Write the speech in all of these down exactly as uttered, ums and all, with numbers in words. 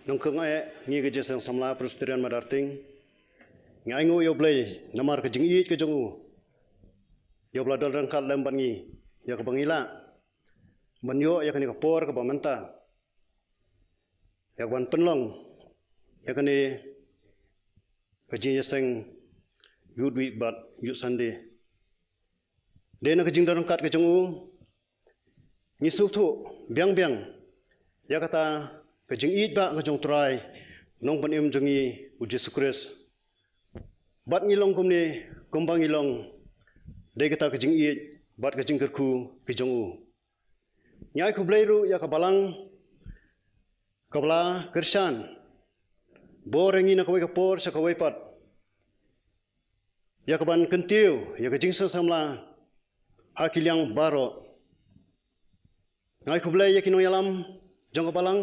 Nongkyngoh ngi ka Jingïaseng Samla Presbyterian Madarting, ngi ainguh ïa U Blei namar ka jingïeit ka jong u, ïa uba la don ryngkat lem bad ngi, ïa kaba ngi lah ban ïoh ïa kane ka por kaba mynta, ïa kaban pynlong ïa kane ka jingïaseng Youth Week bad Youth Sunday. Dei na ka jingdon ryngkat ka jong u, ngi sngewthuh biang biang ïa kata ka jingïeit ba ka jong U Trai, Nongpynim jong ngi U Jisu Khrist. Bad ngi long kumne, kumba ngi long, dei kata ka jingïeit bad ka jingkyrkhu ka jong u. Ngi ai khublei ruh ïa ka Balang kaba la kyrshan bor ïa ngi na kawei ka por sha kawei pat, ïa kaban kyntiew ïa ka Jingïaseng Samla ha ki liang baroh. Ngi ai khublei ïa ki nongïalam jong ka Balang,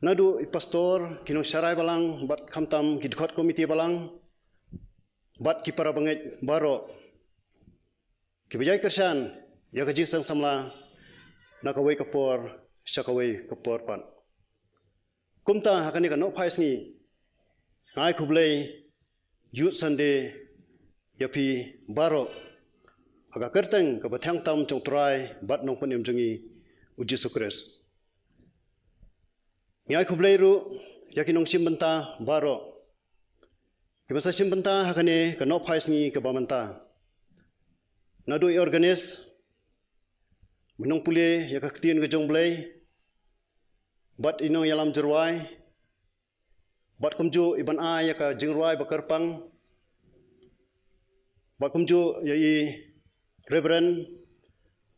naduh i pastor, ki nongsharai Balang bad khamtam ki dkhot komiti Balang bad ki para bangeit baroh kiba ïai kyrshan ïa ka Jingïaseng Samla na kawei ka por sha kawei ka por pat. Kumta ha kane ka Nohphai Sngi, ngi ai khublei Youth Sunday ïa phi baroh ha ka kyrteng kaba thiang tam jong U Trai bad Nongpynim jong ngi U Jisu Khrist. Ngi ai khublei ruh ïa ki nongshim bynta baroh kiba sa shim bynta ha kane ka Nohphai Sngi kaba mynta, naduh i organist, ba nongpule ïa ka Ktien ka jong U Blei, bad i nongïalam jingrwai, bad kumjuh i ban ai ïa ka jingrwai ba kyrpang, bad kumjuh ïa i Reverend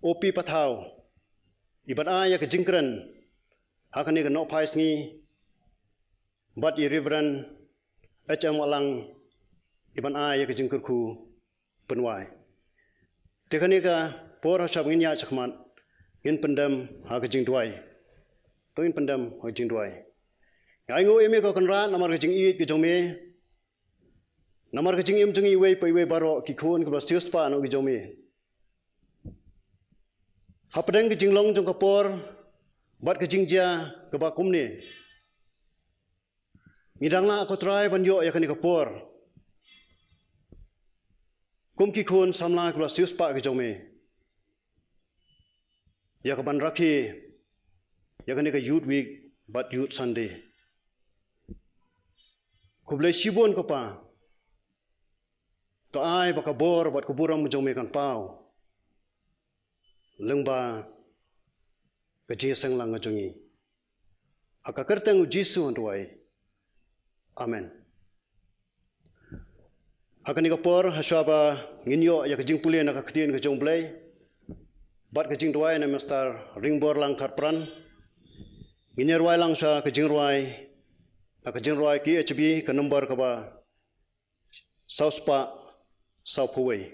O P Pathaw, i ban ai ïa ka jingkren ha kane ka Nohphai Sngi, bad i Reverend H M Wahlang, i ban ai ïa ka jingkyrkhu pynwai. Te kane ka por, ha shwa ba ngin ïaid shakhmat, ngin pyndem ha ka jingduwai. To ngin pyndem ha ka jingduwai. Ngi ainguh ïa me ko Kynrad namar ka jingïeit ka jong me, namar ka jingim jong iwei pa iwei baroh ki khun kiba la siewspah noh ki jong me. Hapdeng ka jinglong jong ka por bad ka jingjia kaba kumne, ngi dang lah ko Trai ban ïoh ïa kane ka por kum ki khun samla kiba la siewspah ki jong me, ïa kaban rakhe ïa kane ka Youth Week bad Youth Sunday. Khublei shibun ko Pa. To ai ba ka bor bad ka burom jong me kan paw lyngba ka jingïaseng lang ka jong ngi. Ha ka kyrteng U Jisu ngan duwai. Amen. Ha kane ka por, ha shwa ba ngin ïoh ïa ka jingpule na ka Ktien ka jong U Blei bad ka jingduwai na Mister Ringborlang Kharpran, ngin ïa rwai lang sha ka jingrwai, na ka jingrwai K H B, ka number kaba saw spah saw phew wei.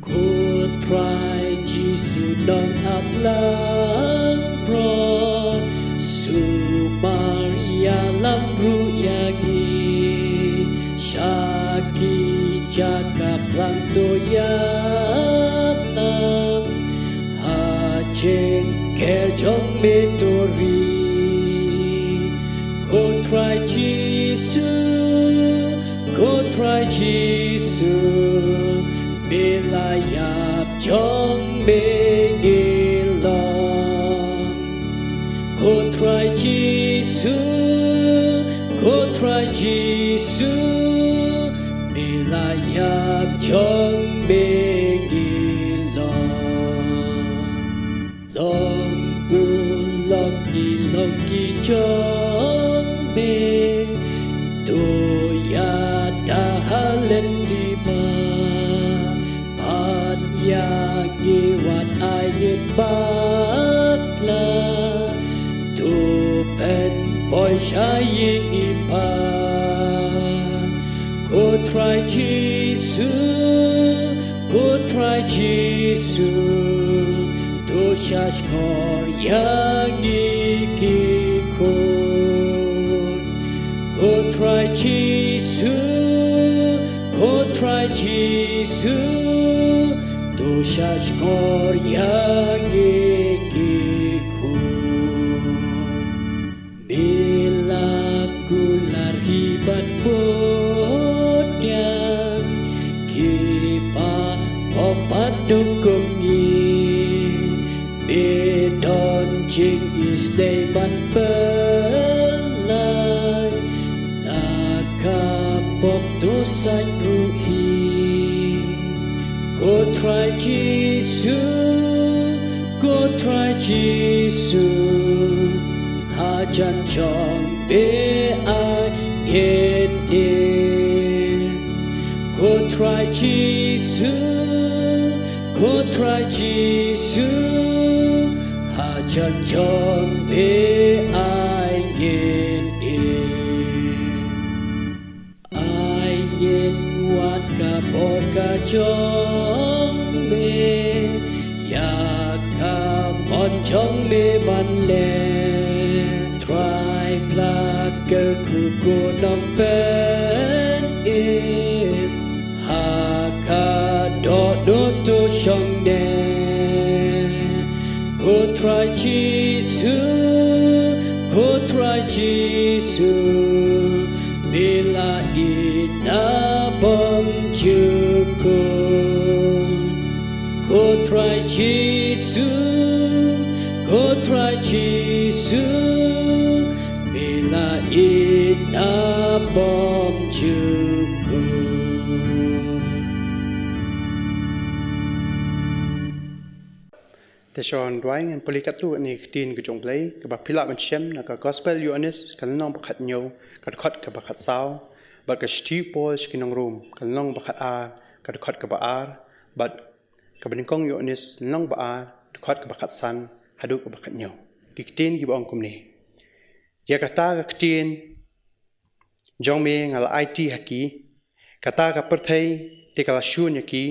Ko Trai Jisu Nongap Langbrot, sumar ïalam ruh ïa ngi, sha ki jaka phlang to ïalam, ha jingker jong me to ri. Ko Trai Jisu, ko Trai Jisu, me la ïap, jong me ngi long. Ko Trai Jisu, ko Trai Jisu, me la ïap, jong me ngi long. Long u long ngi long ki jong me, to ïada ha lynti ba, pat ïa ngi wat ai ngin bakla, to pynpoi sha ïing i Pa. Ko Trai Jisu, ko Trai Jisu, to shahshkor ïa ngi ki khun. Jisu, ko Trai Jisu, to shah shkor ïa ngi ki khun. Me la kular hi bad put ïa ki bapop bad duk kum ngi. Me don jingïeit ban pynlait na ka pop to sait ruh hi. Ko Trai Jisu, ko Trai Jisu, hajan jong me ai ngin im. Ko Trai Jisu, ko Trai Jisu, hajan jong me ai ngin im. Ai ngin wad ka bor ka jong me, ïa ka mon jong me ban leh. Trai pla kyrkhu ko nongpynim ha ka dohnud to shong ne. Ko Trai Jisu, ko Trai Jisu, me la ïeit na bymjukut. Ko Trai Jisu, ko Trai Jisu, me la ïeit na bymjukut. Te shon duwai ngan pule katto katne ka ktien ka jong U Blei, kaba phi lah ban shem na ka Gospel Ïoannis, ka lynnong ba khathynñiew, ka dkhot kaba khatsaw, bad ka shithi u Paul sha ki nong Rom, ka lynnong ba khatar, ka dkhot kaba ar, bad kaba nyngkong Ïoannis, lynnong ba ar, dkhot kaba khatsan, haduh kaba khathynñiew. Ki ktien kiba ong kumne. Ïa kata ka ktien jong me nga la aiti ha ki, kata ka pyrthei te ka la shun ïa ki,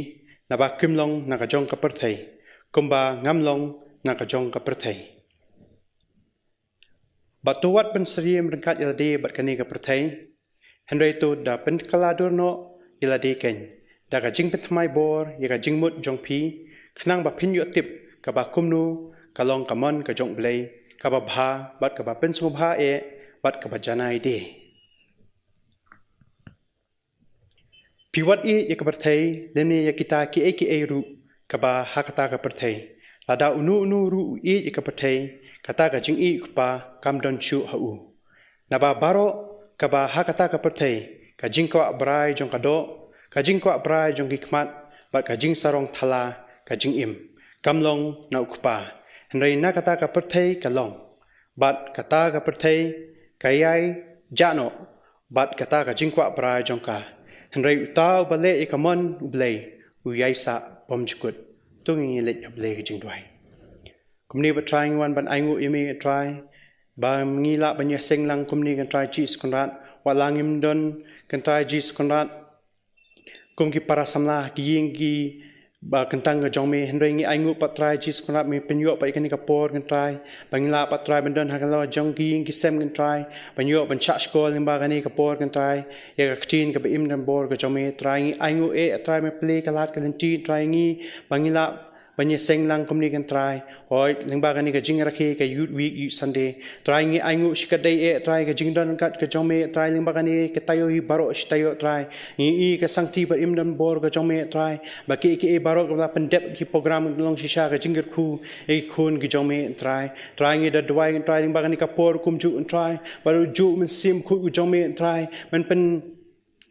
naba kim long na ka jong ka pyrthei, kumba ngam long na ka jong ka pyrthei. Bad to wat pynsyriem ryngkat ïa lade bad kane ka pyrthei, hynrei to da pynkylla dur noh ïa lade keiñ da ka jingpynthymmai bor ïa ka jingmut jong phi, khnang ba phin ïoh tip kaba kumno ka long ka mon ka jong U Blei, kaba bha bad kaba pynsngewbha eh bad kaba janai de. Phi wat ïeit ïa ka pyrthei lymne ïa kita kiei kiei ruh kaba ha kata ka pyrthei. Lada uno uno ruh u ïeit ïa ka pyrthei, kata ka jingïeit U Kpa kam don shuh ha u. Naba baroh kaba ha kata ka pyrthei, ka jingkwah brai jong ka doh, ka jingkwah brai jong ki khmat, bad ka jingsarong thala, ka jingim, kam long na U Kpa, hynrei na kata ka pyrthei ka long. Bad kata ka pyrthei ka ïai jah noh bad kata ka jingkwah brai jong ka. Hynrei uta uba leh ïa ka mon U Blei u ïai sah bymjukut. To ngin ïa leit ha U Blei ka jingduwai. Kumne Bah Trai ngi wan ban ainguh ïa me Trai, ba ngi lah ban ïaseng lang kumne Kynrad Jisu Kynrad, wat la ngim don Kynrad Jisu Kynrad kum ki para samla ki ïing ki ba kyntang ka jong me, hynrei ngi ainguh Bah Trai Jisu Kynrad me pynïoh pat ïa kane ka por Kynrad, ba ngi lah Bah Trai ban don ha ka la jong ki ïing ki sem Kynrad, ban ïoh ban shah shkor lyngba kane ka por Kynrad ïa ka ktien kaba im don bor ka jong me Trai. Ngi ainguh eh Trai me plie ka lad ka lynti Trai ngi, ba ngi lah ban ïaseng lang kumne Kynrad. Hooid, lyngba kane ka jingrakhe ka Youth Week, Youth Sunday, Trai ngi ainguh shikatdei eh Trai ka jingdon kat ka jong me Trai lyngba kane ka taïew hi baroh shi taïew Trai. Ngi i ka sangti bad im don bor ka jong me Trai, ba kiei kiei baroh kaba la pyndep ki program long shisha ka jingkyrkhu ïa ki khun ki jong me Trai. Trai ngi da duwai Trai lyngba kane ka por kumjuh Trai, ba u juh Mynsiem Bakhuid ka jong me Trai men pyn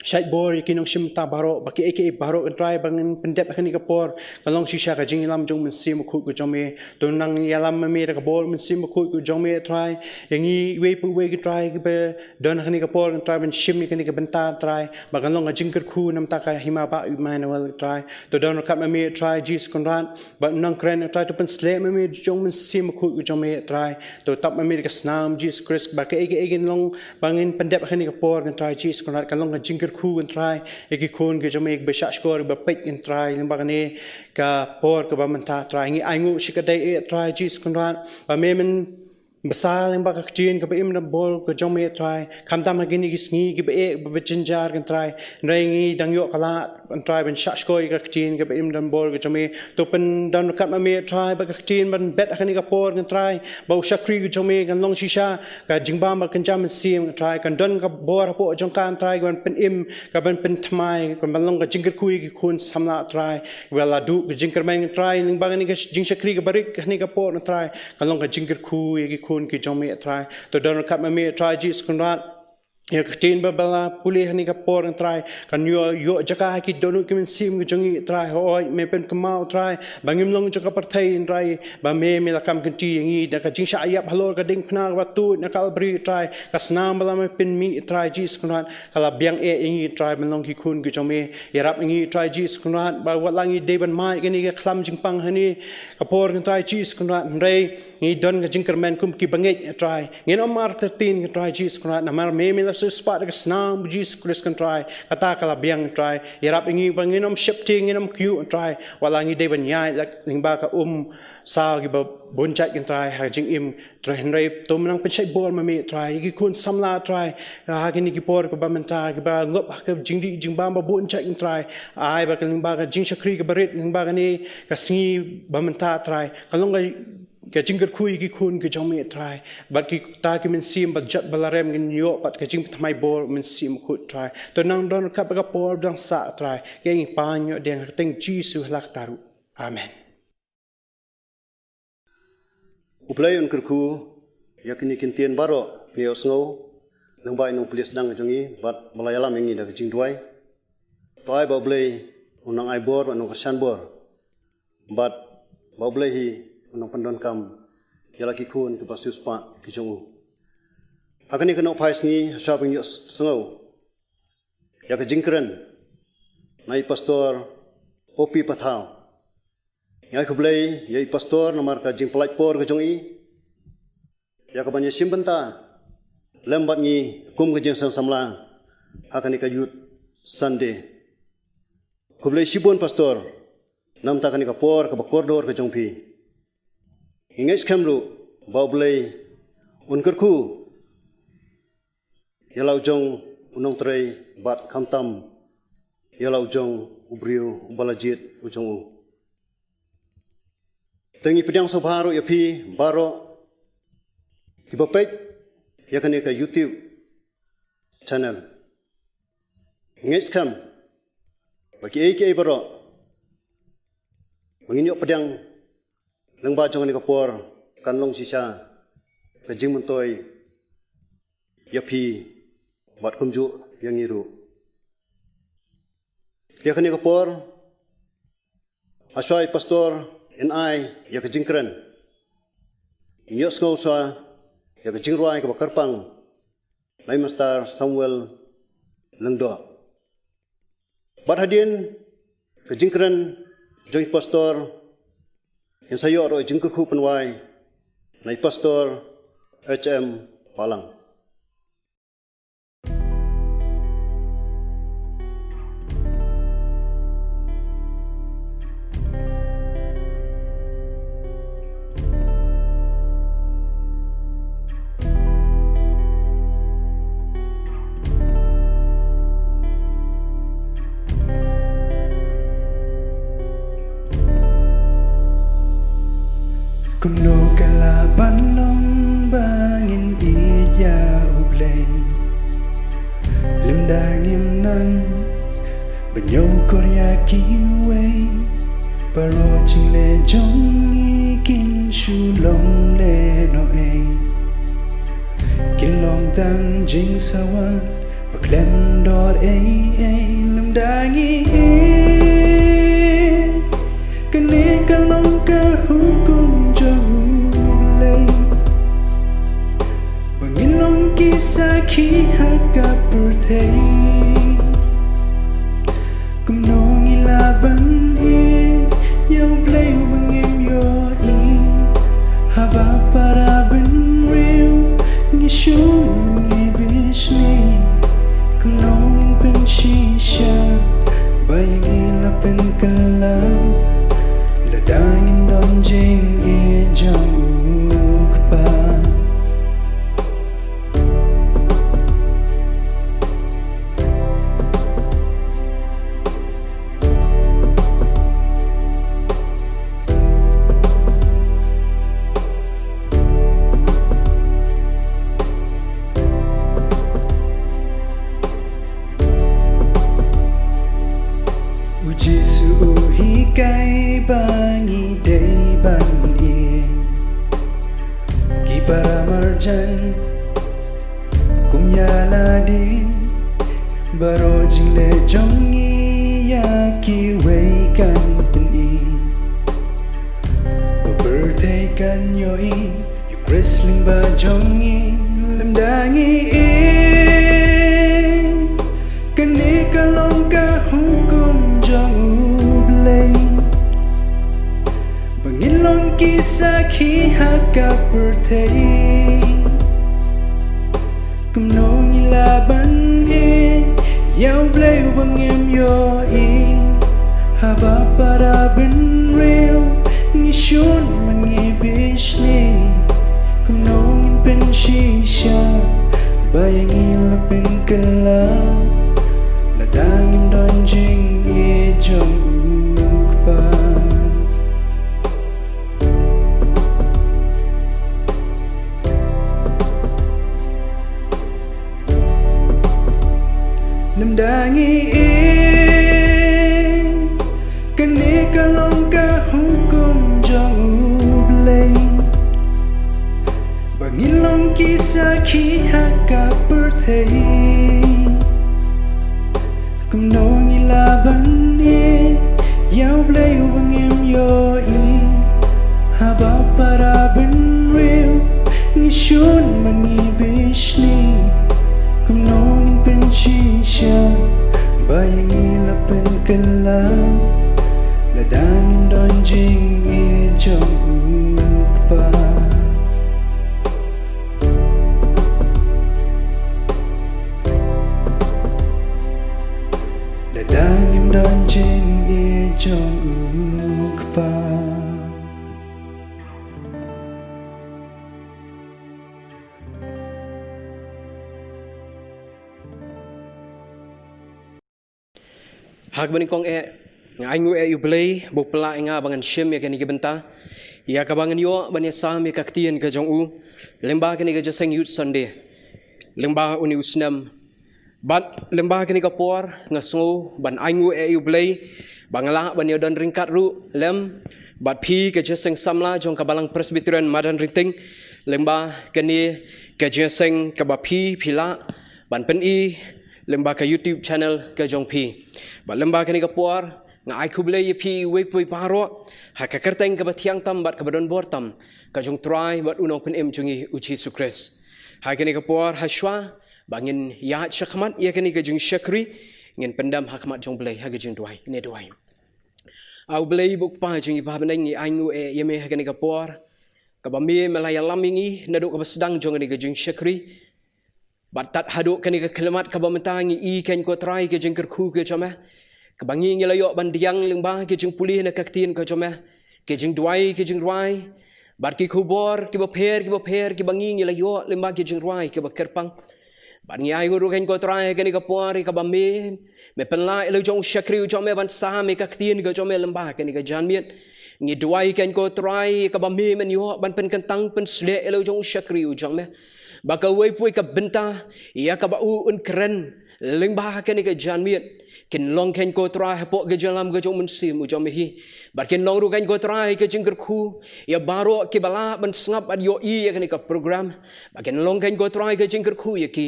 shait bor ïa ki nongshim bynta baroh, ba kiei kiei baroh Kynrad ba ngin pyndep ha kane ka por ka long shisha ka jingïalam jong Mynsiem Bakhuid ka jong me. To nang ïalam ma me da ka bor Mynsiem Bakhuid ka jong me Trai ïa ngi iwei pa iwei Kynrad kiba don ha kane ka por Kynrad ban shim ïa kane ka bynta Trai, ba kan long ka jingkyrkhu na ka bynta ka Hima Bah Immanuel Trai. To don ryngkat ma me Trai Jisu Kynrad, ba nang kren Trai to pynshlur ma me jong Mynsiem Bakhuid ka jong me Trai. To tap ma me da ka snam Jisu Khrist ba kiei kiei kin long ba ngin pyndep ha kane ka por Kynrad Jisu Kynrad kan long ka jingkyrkhu Kynrad ïa ki khun ki jong me kiba shah shkor kiba peit Kynrad lyngba kane ka por kaba mynta Trai. Ngi ainguh shikatdei eh Trai Jisu Kynrad ba me men bsa lyngba ka ktien kaba im don bor ka jong me, Trai. Khamtam ha kine ki sngi kiba eh, ba jynjar, ko Trai, hynrei ngi dang ïoh ka lad, ko Trai, ban shah shkor ïa ka ktien kaba im don bor ka jong me. To pyndon ryngkat ma me, Trai, ba ka ktien ban bet ha kane ka por, ko Trai, ba u shakri ka jong me kan long shisha ka jingbam ba kynja mynsiem, ko Trai. Kan don ka bor hapoh jong ka, ko Trai, ka ban pynim, ka ban pynthymmai, ka ban long ka jingkyrkhu ïa ki khun samla, Trai. Ba la duh ka jingkyrmen, ko Trai, lyngba kane ka jingshakri kaba rit ha kane ka por, ko Trai, kan long ka jingkyrkhu ïa ki khun ki jong me, Trai. To don ryngkat ma me, Trai Jisu Kynrad, ïa ka ktien ba, ba la pule ha kane ka por, ko Trai, kan ïoh, ïoh jaka ha ki dohnud ki mynsiem ki jong ngi, Trai. Hooid, me pynkynmaw, Trai, ba ngim long jong ka pyrthei, Trai, ba me, me la kam kynti ïa ngi da ka jingshah ïap halor ka diengphna kaba tuid na Kalbari, Trai. Ka snam ba la me pynmih, Trai Jisu Kynrad, ka la biang eh ïa ngi, Trai, ban long ki khun ki jong me. Ïarap ïa ngi, Trai Jisu Kynrad, ba wat la ngi dei ban mad ïa kane ka khlam jingpang ha kane ka por, ko Trai Jisu Kynrad, hynrei ngi don ka jingkyrmen kum ki bangeit, Trai. Ngin ym artatien, ko Trai Jisu Kynrad, namar me, me la siewspah da ka snam u Jisu Khrist, ko Trai. Kata ka la biang, Trai. Ïarap ïa ngi ba ngin ym sheptieng, ngin ym kyiuh, Trai, wat la ngi dei ban ïaid lyngba ka um saw kiba bun jait, ko Trai, ha ka jingim, Trai. Hynrei to mynta pynshait bor ma me, Trai, ïa ki khun samla, Trai, ha kine ki por kiba mynta, kiba ngop ha ka jingdih jingbam ba bun jait, ko Trai. Ai ba ka lyngba ka jingshakri kaba rit lyngba kane ka sngi ba mynta, Trai, kan long ka, ka jingkyrkhu ïa ki khun ki jong me, Trai. Bad kita ki mynsiem ba jot ba la rem kin ïoh pat ka jingpynthymmai bor Mynsiem Bakhuid, Trai. To nang don ryngkat bad ka por ba dang sah, Trai. Ka ngi pan ïoh deng ha ka kyrteng Jisu, ha la kata ruh. Amen. U Blei un kyrkhu ïa kine ki ktien baroh, kine ïohsngew, lyngba i nongplie sdang ka jong ngi, bad ba la ïalam ïa ngi da ka jingduwai. To ai ba U Blei un nang ai bor, bad un nang kyrshan bor, bad ba U Blei hi un nang pyndonkam ïa la ki khun kiba siewspah ki jong u. Ha kane ka nohphai sngi, hashwa ban ïohsngew ïa ka jingkren na i Pastor Opi Pathaw. Ngi ai khublei ïa i Pastor namar ka jingpynlait por ka jong i ïa ka ban ïashim bynta lem bad ngi kum ka Jingseng Samla ha kane ka Youth Sunday. Khublei shibun Pastor, namar kane ka por kaba kordor ka jong phi. Ngi ngeit skhem ruh ba U Blei un kyrkhu ïa la u jong u nongtrei bad khamtam ïa la u jong u briew uba la jied u jong u. Te ngi pdiang sngewbha ruh ïa phi baroh kiba peit ïa kane ka YouTube channel. Ngi ngeit skhem ba kiei kiei baroh ba ngin ïoh pdiang lyngba jong kane ka por kan long shisha ka jingmyntoi ïa phi bad kumjuh ïa ngi ruh. Ïa kane ka por, hashwa i Pastor in ai ïa ka jingkren, ngi ïohsngew shuwa ïa ka jingrwai kaba kyrpang na i Master Samuel Lyngdoh. Bad hadien ka jingkren jong i Pastor, ngin sa ïoh ruh ïa ka jingkyrkhu pynwai na i Pastor H M Balang. Kumno ka lah ban long ba ngin ïeit ïa U Blei? Lymda ngim nang ban ïakor ïa kiwei, baroh jingleh jong ngi kin shu long lehnohei. Kin long tang jingsawa ba khlem dor ei ei. Lymda ngi ïeit, kane ka long ka hukum jong U Blei, ba ngin long ki sakhi ha ka pyrthei. Kumno ngi lah ban ïeit ïa U Blei uba ngim ïohi? Haba para bynriew ngi shun, ngi bishni, kumno ngin pynshisha ba ïa ngi la pynkylla, lada ngim don jingïeit jong U Kpa? Para marjan, kum ïa lade, baroh jingleh jong ngi ïa kiwei kan pyni. Ba pyrthei kan ïohi ïa u Khrist lyngba jong ngi, lymda ngi ïeit. Kane ka long ka hukum jong U Blei, ba ngin long ki sakhi ha ka pyrthei. Kumno ngi lah ban ïeit ïa U Blei uba ngim ïohi? Haba para bynriew ngi shun bad ngi bishni, kumno ngin pynshisha ba ïa ngi la pynkylla, lada ngim don jingïeit jong U Kpa? Lymda ngi ïeit, kane ka long ka hukum jong U Blei, ba ngin long ki sakhi ha ka pyrthei. Kumno ngi lah ban ïeit ïa U Blei uba ngim ïohi? Haba para bynriew ngi shun bad ngi bishni, kumno ngin pynshisha ba ïa ngi la pynkylla, lada ngim don jingïeit jong U Kpa? Lada ngim don jingïeit jong U Kpa. Ha kaba nyngkong eh, nga ainguh ïa U Blei ba u pynlah ïa nga ba ngan shim ïa kane ka bynta, ïa kaba ngan ïoh ban ïasam ïa ka ktien ka jong u lyngba kane ka jingïaseng Youth Sunday lyngba une u snem. Bad lyngba kane ka por nga sngew ban ainguh ïa U Blei ba nga lah ban ïadon ryngkat ruh lem bad phi ka jingïaseng samla jong ka Balang Presbyterian Madan Rinting lyngba kane ka jingïaseng kaba phi phi lah ban pyni lyngba ka YouTube channel ka jong phi. Bad lyngba kane ka por nga ai khublei ïa phi iwei pa iwei baroh ha ka kyrteng kaba thiang tam bad kaba donbor tam ka jong U Trai bad U Nongpynim jong ngi U Jisu Khrist. Ha kane ka por, ha shuwa ba ngin ïaid shakhmat ïa kane ka jingshakri, ngin pyndem ha khmat jong U Blei ha ka jingduwai. Ngin ïa duwai. A U Blei ba u Kpa jong ngi ba ha bneng, ngi ainguh eh ïa me ha kane ka por kaba me me la ïalam ïa ngi naduh kaba sdang jong kane ka jingshakri. Bad tad haduh kane ka khyllipmat kaba mynta ngi i kein ko Trai ka jingkyrkhu ka jong me, kaba ngi ngi la ïoh ban pdiang lyngba ka jingpule na ka ktien ka jong me, ka jingduwai ka jingrwai bad ki khubor kiba pher kiba pher kiba ngi ngi la ïoh lyngba ka jingrwai kaba kyrpang. Bad ngi ainguh ruh kein ko Trai kane ka por kaba me me pynlah ïa la u jong u shakri u jong me ban sam ïa ka ktien ka jong me lyngba kane ka janmiet. Ngi duwai kein ko Trai kaba me men ïoh ban pynkyntang pynsleh ïa la u jong u shakri u jong me, ba kawei pa kawei ka bynta ïa kaba u un kren lyngba kane ka janmiet kin long kein ko Trai hapoh ka jingïalam ka jong u Mynsiem u jong me hi. Bad kin long ruh kein ko Trai ka jingkyrkhu ïa baroh kiba lah ban sngap bad ïohi ïa kane ka program. Bad kin long kein ko Trai ka jingkyrkhu ïa ki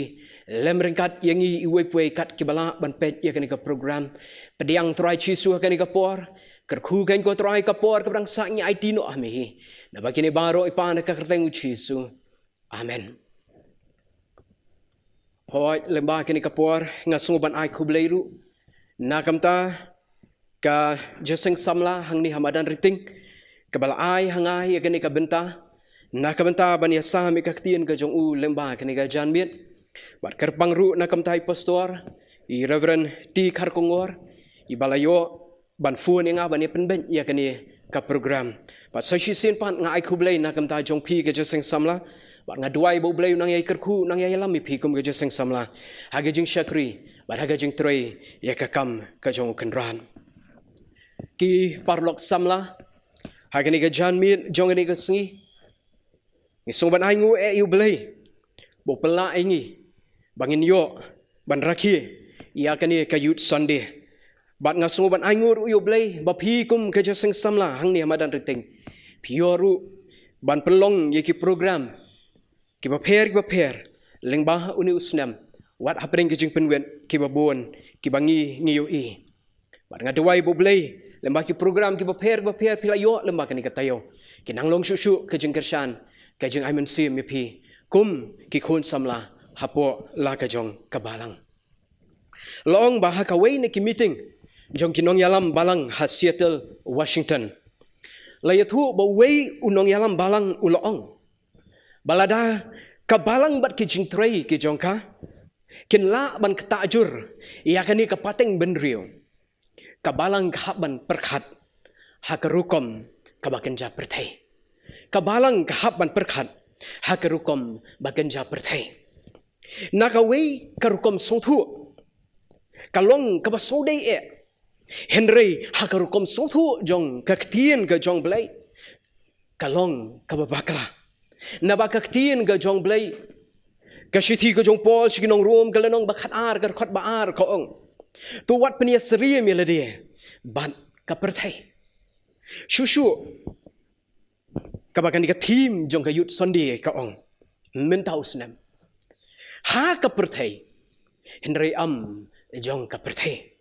lem ryngkat ïa ngi iwei pa iwei kat kiba lah ban peit ïa kane ka program. Pdiang Trai Jisu ha kane ka por. Kyrkhu kein ko Trai ka por kaba dang sah ngi aiti noh ha me hi. Naba kine baroh i Pa na ka kyrteng u Jisu. Amen. Hooid, lyngba kane ka por nga sngew ban ai khublei ruh na ka bynta ka jingïaseng samla hangne ha Madan Rinting kaba la ai ha nga ïa kane ka bynta na ka bynta ban ïasam ïa ka ktien ka jong u lyngba kane ka janmiet. Bad kyrpang ruh na ka bynta i pastor, i Reverend T Kharkongor, iba la ïoh ban phone ïa nga ban ïa pynbeit ïa kane ka program. Bad sa shisien pat nga ai khublei na ka bynta jong phi ka jingïaseng samla. Bad nga duwai ba U Blei u nang ïai kyrkhu u nang ïai ïalam ïa phi kum ka jingïaseng samla ha ka jingshakri bad ha ka jingtrei ïa ka kam ka jong u Kynrad. Ki paralok samla, ha kane ka janmiet jong kane ka sngi ngi sngew ban ainguh eh ïa U Blei ba u pynlah ïa ngi ba ngin ïoh ban rakhe ïa kane ka Youth Sunday. Bad nga sngew ban ainguh ruh ïa U Blei ba phi kum ka jingïaseng samla hangne ha Madan Rinting phi ïoh ruh ban pynlong ïa ki program kiba pher kiba pher lyngba ha une u snem, wat hapdeng ki jingpynwit kiba bun kiba ngi ngi ïohi. Bad nga duwai ba U Blei, lyngba ki program kiba pher kiba pher phi la ïoh lyngba kane ka taïew, kin nang long shuh shuh ka jingkyrshan, ka jingai mynsiem ïa phi kum ki khun samla hapoh la ka jong ka balang. La ong ba ha kawei na ki meeting jong ki nongïalam balang ha Seattle, Washington, la ïathuh ba uwei u nongïalam balang u la ong ba lada ka balang bad ki jingtrei ki jong ka kin lah ban ktah jur ïa kane ka pateng bynriew, ka balang ka hap ban pyrkhat ha ka rukom kaba kynja pyrthei. Ka balang ka hap ban pyrkhat ha ka rukom ba kynja pyrthei. Na kawei ka rukom sngewthuh, ka long kaba sngewdei eh. Hynrei ha ka rukom sngewthuh jong ka ktien ka jong Blei, ka long kaba bakla. Naba ka ktien ka jong Blei, ka shithi ka jong Paul sha ki nong Rom, ka lynnong ba khatar, ka dkhot ba ar, ka ong: To wat pynïasyriem ïa lade bad ka pyrthei. Shuh shuh kaba kane ka theme jong ka Youth Sunday ka ong mynta u snem, ha ka pyrthei, hynrei ym jong ka pyrthei.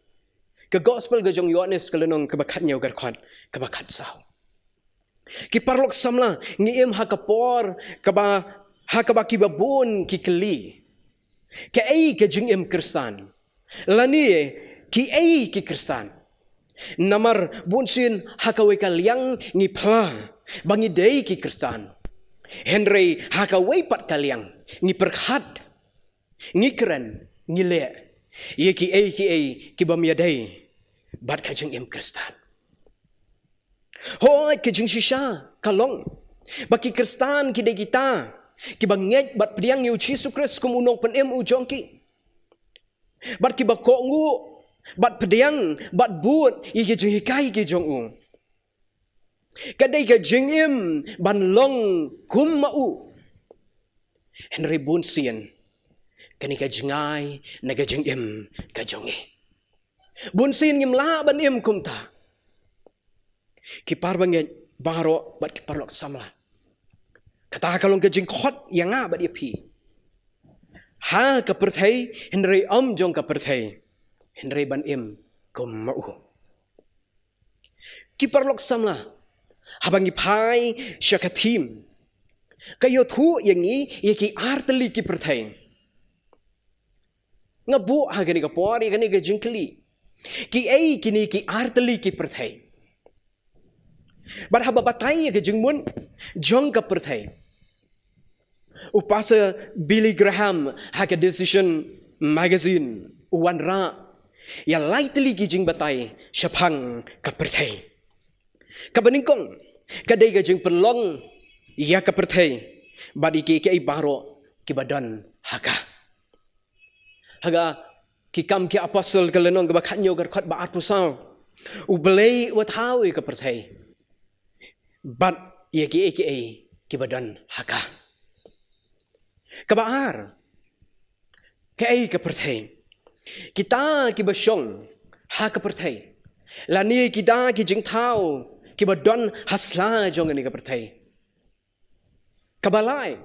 Ka Gospel ka jong Ïoannis, ka lynnong kaba khathynñiew, ka dkhot kaba khatsaw. Ki paralok samla, ngi im ha ka por kaba, ha kaba kiba bun ki kylli: Kaei ka jingim Khristan? Lane kiei ki Khristan? Namar bunsien ha kawei ka liang ngi phla ba ngi dei ki Khristan, hynrei ha kawei pat ka liang ngi pyrkhat, ngi kren, ngi leh ïa kiei kiei ki bym ïadei bad ka jingim Khristan. Hooid, ka jingshisha ka long ba ki Khristan ki dei kita kiba ngeit bad pdiang ïa u Jisu Khrist kum u Nongpynim u jong ki, bad kiba kohnguh bad pdiang bad bud ïa ki jinghikai ki jong u. Ka dei ka jingim ban long kum ma u. Hynrei bunsien kane ka jngai na ka jingim ka jong ngi. Bunsien ngim lah ban im kumta. Ki parabangeit baroh bad ki paralok samla, kata ka long ka jingkhot ïa nga bad ïa phi. Ha ka pyrthei, hynrei ym jong ka pyrthei, hynrei ban im kum ma u. Ki paralok samla, haba ngi phai sha ka theme, ka ïathuh ïa ngi ïa ki artylli ki pyrthei. Nga buh ha kane ka por ïa kane ka jingkylli: Kiei kine ki artylli ki pyrthei? Bad haba batai ïa ka jingmut jong ka pyrthei, u Pastor Billy Graham ha ka Decision Magazine u wanrah ïa lai tylli ki jingbatai shaphang ka pyrthei. Kaba nyngkong, ka dei ka jingpynlong ïa ka pyrthei bad ïa kiei kiei baroh kiba don ha ka. Ha ka Ki Kam ki Apostol, ka lynnong kaba khathynñiew, ka dkhot ba arphew saw, U Blei u thaw ïa ka pyrthei bad ïa kiei kiei kiba don ha ka. Kaba ar, kaei ka pyrthei? Kita kiba shong ha ka pyrthei, lane kita ki jingthaw kiba don ha sla jong kane ka pyrthei. Kaba lai,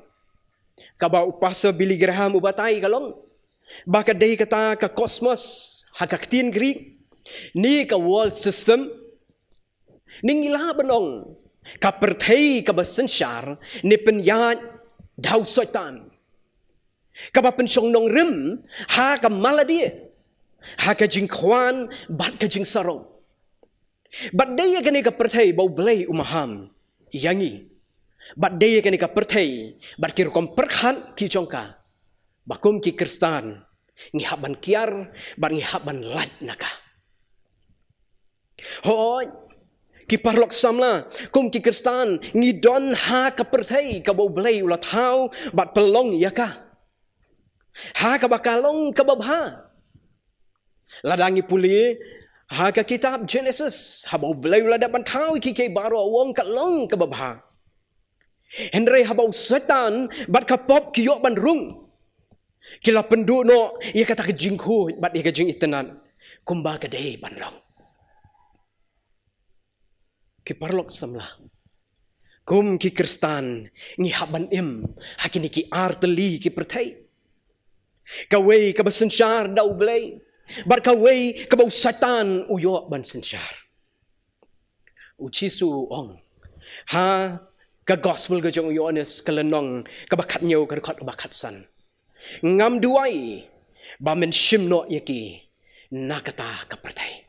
kaba u Pastor Billy Graham u batai ka long ba ka dei kata ka cosmos ha ka ktien Greek, ne ka world system, ne ngi lah ban ong ka pyrthei kaba synshar ne pynïaid da u Soitan, kaba pynshong nongrim ha ka malade, ha ka jingkhwan bad ka jingsarong. Bad dei ïa kane ka pyrthei ba U Blei u maham ïa ngi. Bad dei ïa kane ka pyrthei bad ki rukom pyrkhat ki jong ka ba kum ki Khristan ngi hap ban kiar bad ngi hap ban lait na ka. Hooid, ki paralok samla, kum ki Khristan ngi don ha ka pyrthei kaba U Blei u la thaw bad pynlong ïa ka ha kaba ka long kaba bha. Lada ngi pule ha ka kitab Genesis, haba U Blei u la dep ban thaw ïa kiei kiei baroh, u ong ka long kaba bha. Hynrei haba u Soitan bad ka pop ki ïoh ban rung, ki la pynduh noh ïa kata ka jingkhuid bad ïa ka jingitynnad kumba ka dei ban long. Ki paralok samla, Kum ki Khristan ngi hap ban im ha kine ki artylli ki pyrthei. Kawei kaba synshar da U Blei, bad kawei kaba u Satan u ïoh ban synshar. U Jisu u ong ha ka Gospel ka jong u Ïoannis ka lynnong kaba khathynñiew ka dkhot kaba khatsan, ngam duwai ba men shim noh ïa ki na kata ka pyrthei.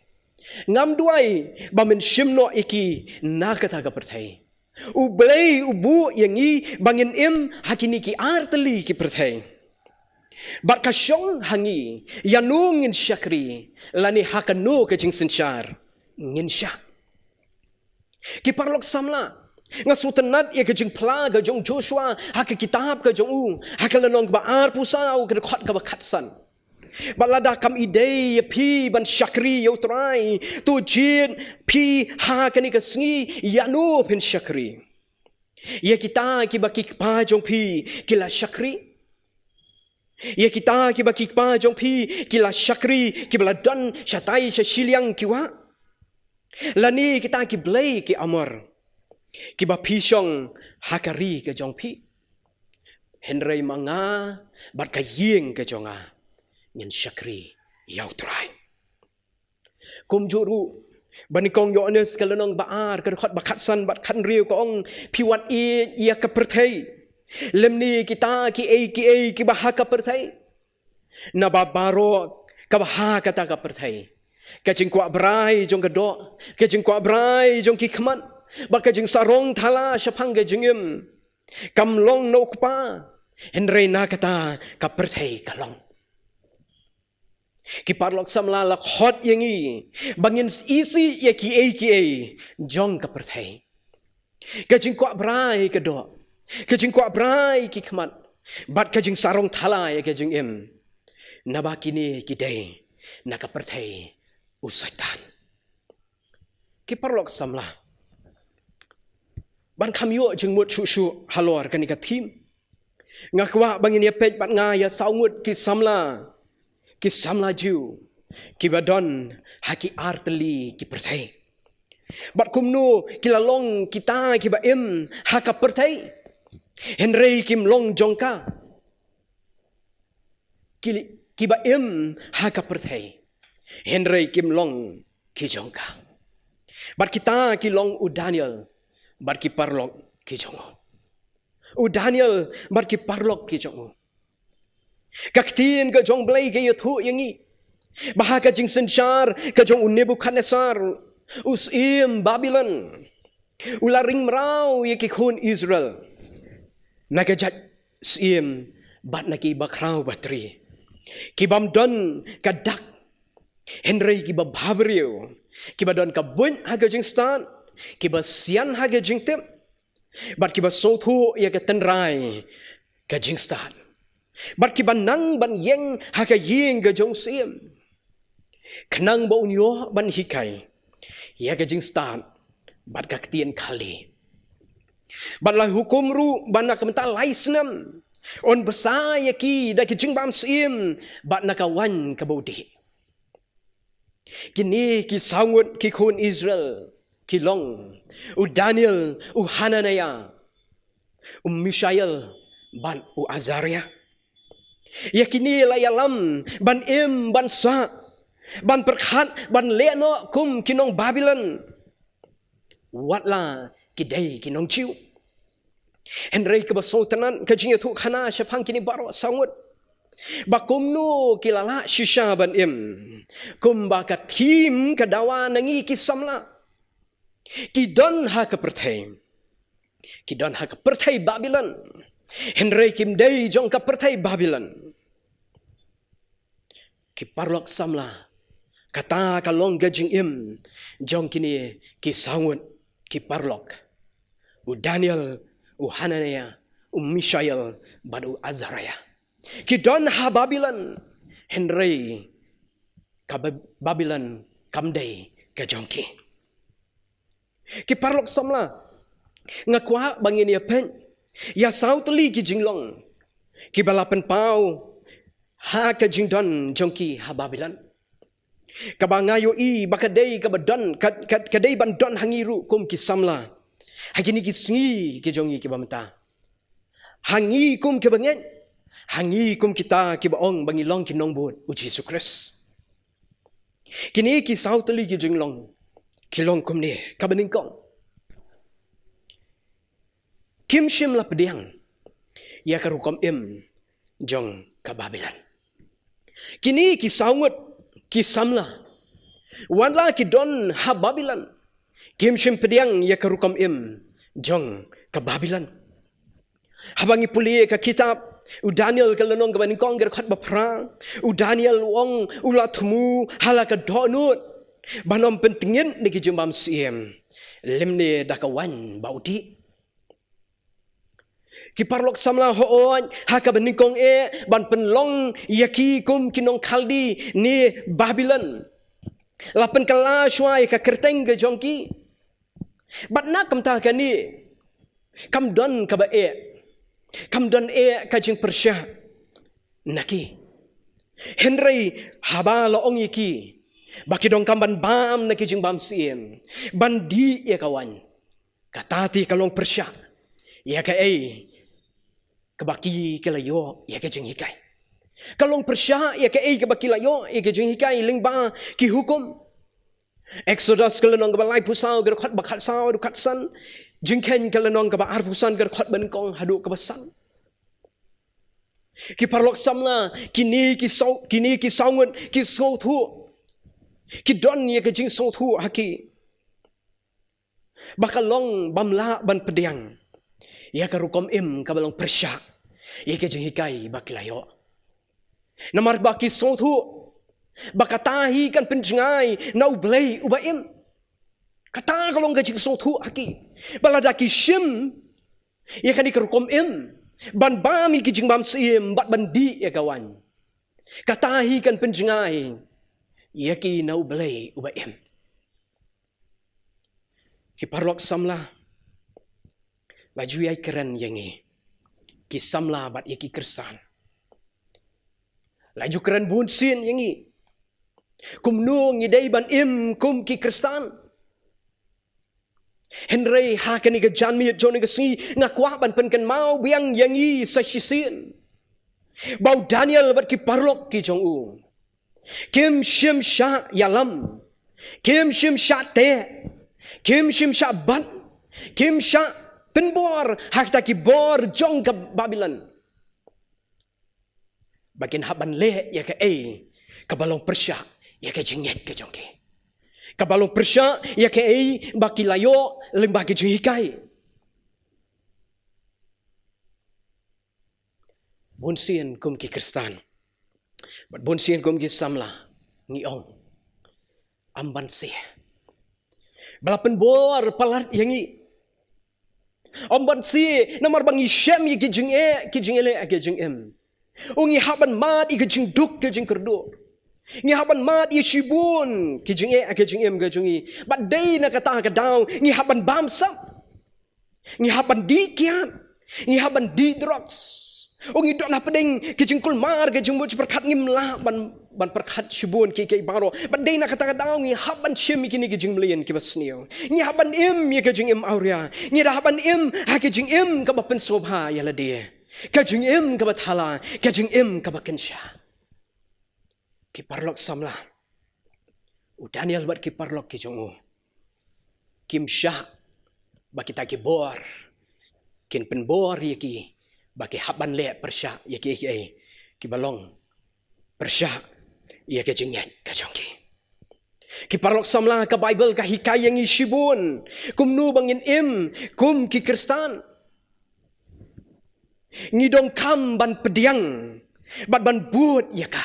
Ngam duwai ba men shim noh ïa ki na kata ka pyrthei. U Blei u buh ïa ngi ba ngin im ha kine ki artylli ki pyrthei. Bad ka shong ha ngi ïano ngin shakri, lane ha kano ka jingsynshar ngin shah. Ki paralok samla, nga sngewtynnat ïa ka jingphla ka jong u Joshua ha ka kitab ka jong u, ha ka lynnong kaba arphew saw ka dkhot kaba khatsan. Bad lada kam ïadei ïa phi ban shakri ïa U Trai, to jied phi ha kane ka sngi ïano phin shakri. Ïa kita kiba ki kpa jong phi ki la shakri. Ïa kita kiba ki kpa jong phi ki la shakri, kiba la don shatai sha shiliang ki wah. Lane kita ki blei ki Amor kiba phi shong ha ka ri ka jong phi. Hynrei ma nga bad ka ïing ka jong nga ngin shakri ïa U Trai. Kumjuh ruh, ba nyngkong Ïoannis ka lynnong ba ar ka dkhot ba khatsan bad khathynriew ka ong, phi wat ïeit ïa ka pyrthei, lymne kita kiei kiei kiba ha ka pyrthei. Naba baroh kaba ha kata ka pyrthei, ka jingkwah brai jong ka doh, ka jingkwah brai jong ki khmat, bad ka jingsarong thala shaphang ka jingim, kam long na U Kpa, hynrei na kata ka pyrthei ka long. Ki paralok samla, la khot ïa ngi ba ngin isih ïa kiei kiei jong ka pyrthei. Ka jingkwah brai ka doh, ka jingkwah brai ki khmat, bad ka jingsarong thala ïa ka jingim. Naba kine ki dei na ka pyrthei u Satan. Ki paralok samla, ban kham ïoh jingmut shuh shuh halor kane ka theme, nga kwah ba ngin ïa peit bad nga ïa saw ngut ki samla, ki samla Jiw, kiba don ha ki artylli ki pyrthei. Bad kumno ki la long kita kiba im ha ka pyrthei, hynrei kim long jong ka. Ki, kiba im ha ka pyrthei, hynrei kim long ki jong ka. Bad kita ki long u Daniel bad ki paralok ki jong u. U Daniel bad ki paralok ki jong u. Ka ktien ka jong Blei ka ïathuh ïa ngi ba ha ka jingsynshar ka jong u Nebukhadnessar, u syiem Babilon, u la ring mraw ïa ki khun Israel na ka jait syiem bad na ki bakhraw batri, ki bym don ka dak, hynrei kiba bhabriew, kiba don ka buit ha ka jingstad, kiba sian ha ka jingtip, bad kiba sngewthuh ïa ka tynrai ka jingstad, bad kiba nang ban ïeng ha ka ïing ka jong u syiem, khnang ba un ïoh ban hikai ïa ka jingstad bad ka ktien Khaldi. Bad la hukum ruh ba na ka bynta lai snem un bsa ïa ki da ka jingbam syiem bad na ka waiñ kaba u dih. Kine ki saw ngut ki khun Israel ki long u Daniel, u Hananiah, u Mishael bad u Azariah. Ïa kine la ïalam ban im, ban sah, ban pyrkhat, ban leh noh kum ki nong Babilon, wat la ki dei ki nong Jiw. Hynrei kaba sngewtynnat ka jingïathuhkhana shaphang kine baroh saw ngut, ba kumno ki la lah shisha ban im. Kumba ka theme ka dawa na ngi ki samla, ki don ha ka pyrthei, ki don ha ka pyrthei Babilon, hynrei kim dei jong ka pyrthei Babilon. Ki paralok samla, kata ka long ka jingim jong kine ki saw ngut ki paralok, u Daniel, u Hananiah, u Mishael bad u Azariah. Ki don ha Babilon, hynrei ka Ba-, Babilon kam dei ka jong ki. Ki paralok samla, nga kwah ba ngin ïa peit ïa saw tylli ki jinglong kiba la pynpaw ha ka jingdon jong ki ha Babilon, kaba nga ïohi ba ka dei kaba don, ka, ka, ka dei ban don ha ngi ruh kum ki samla. Ha kine ki sngi ki jong ngi kiba mynta, ha ngi kum kiba ngeit, ha ngi kum kita kiba ong ba ngi long ki nongbud u Jisu Khrist, kine ki saw tylli ki jinglong ki long kumne. Kaba nyngkong, kim shym la pdiang ïa ka rukom im jong ka Babilon. Kine ki saw ngut ki samla, wat la ki don ha Babilon, kim shym pdiang ïa ka rukom im jong ka Babilon. Haba ngi pule ka kitab u Daniel ka lynnong kaba nyngkong ka dkhot ba phra, u Daniel u ong, u la thmu ha la ka dohnud ban ym pyntngit da ki jingbam syiem lymne da ka waiñ ba u dih. Ki paralok samla, hooid, ha kaba nyngkong eh ban pynlong ïa ki kum ki nong Khaldi ne Babilon, la pynkylla shuwa ïa ka kyrteng ka jong ki. Bad na kumta kane, kam don kaba eh, kam don eh ka jingpyrshah na ki. Hynrei haba la ong ïa ki ba ki donkam ban bam na ki jingbam syiem, ban dih ïa ka waiñ, kata te ka long pyrshah ïa kaei kaba ki, ki la ïoh ïa ka jinghikai. Ka long pyrshah ïa kaei kaba ki la ïoh ïa ka jinghikai lyngba ki hukum. Exodus ka lynnong kaba laiphew saw ka dkhot ba khatsaw haduh khatsan, Jingkheiñ ka lynnong kaba arphew san ka dkhot ba nyngkong haduh kaba san. Ki paralok samla, kine ki saw, kine ki saw ngut ki sngewthuh, ki don ïa ka jingsngewthuh ha ki ba ka long bym lah ban pdiang ïa ka rukom im kaba long pyrshah ïa ka jinghikai ba ki la ïoh. Namar ba ki sngewthuh ba kata hi kan pynjngai na U Blei uba im. Kata ka long ka jingsngewthuh ha ki. Ba lada ki shim ïa kane ka rukom im ban bam ïa ki jingbam syiem bad ban dih ïa ka waiñ, kata hi kan pynjngai ïa ki na U Blei uba im. Ki paralok samla, la ju ïai kren ïa ngi ki samla bad ïa ki Khristan. La ju kren bun sien ïa ngi kumno ngi dei ban im kum ki Khristan. Hynrei ha kane ka janmiet jong kane ka sngi nga kwah ban pynkynmaw biang ïa ngi sa shisien ba u Daniel bad ki paralok ki jong u kim shym shah ïalam, kim shym shah teh, kim shym shah bat, kim shah pynbor ha kita ki bor jong ka Babilon ba kin hap ban leh ïa kaei kaba long pyrshah ïa ka jingngeit ka jong ki, kaba long pyrshah ïa kaei ba ki la ïoh lyngba ka jinghikai. Bun sien kum ki Khristan bad bun sien kum ki samla ngi ong, ym banse ba la pynbor palat ïa ngi. Ym banse namar ba ngi shem ïa ki jingeh, ki jingeh leh, ki jingim. U ngi hap ban mad ïa ki jingduk, ki jingkyrduh. Ngi hap ban mad ïa shibun ki jingeh, ki jingim ka jong ngi. Bad dei na kata ka daw ngi hap ban bam sap. Ngi hap ban dih kiad, ngi hap ban dih drugs. U ngi don hapdeng ki jingkulmar, ki jingmut jingpyrkhat, ngim lah ban, ban pyrkhat shibun ki, ki baroh. Bad dei na kata ka daw ngi hap ban shim ïa kine ki jingmlien kiba sniew. Ngi hap ban im ïa ka jingim awria. Ngi da hap ban im ha ka jingim kaba pynsngewbha ïa lade, ka jingim kaba thala, ka jingim kaba kynsha. Ki paralok samla, u Daniel bad ki paralok ki jong u kim shah ba kita ki bor kin pynbor ïa ki ba ki hap ban leh pyrshah ïa kiei kiei kiba long pyrshah ïa ka jingngeit ka jong ki. Ki paralok samla, ka Baibl ka hikai ïa ngi shibun kumno ba ngin im kum ki Khristan. Ngi donkam ban pdiang bad ban bud ïa ka.